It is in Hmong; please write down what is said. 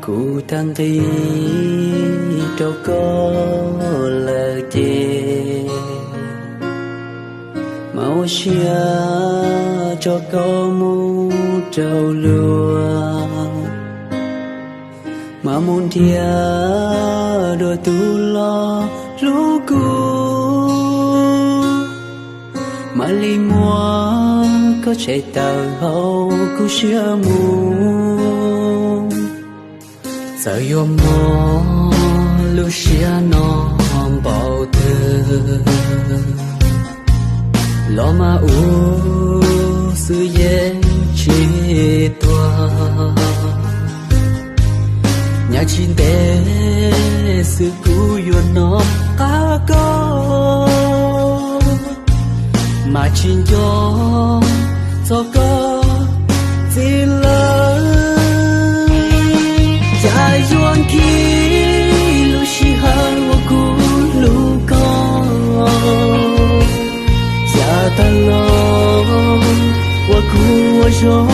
Kuv tag nqi rau koj lawm ces, mas ua siab tso koj mus rau luag, mas mus nrhiav dua tus los hlub kuv, mam li muab koj tshem tawm hauv kuv siab mus. Txawm yuav mob lub siab no npaum twg los mas ua xwb yeej tsis tuag. Nyaj tsis ntev xwb kuv yuav hnov qab koj, mas tsis nco txog koj txiv lawm. Cas yuav nkhib lub sij hawm uas kuv hlub koj, cas tag los uas kuv ua zoo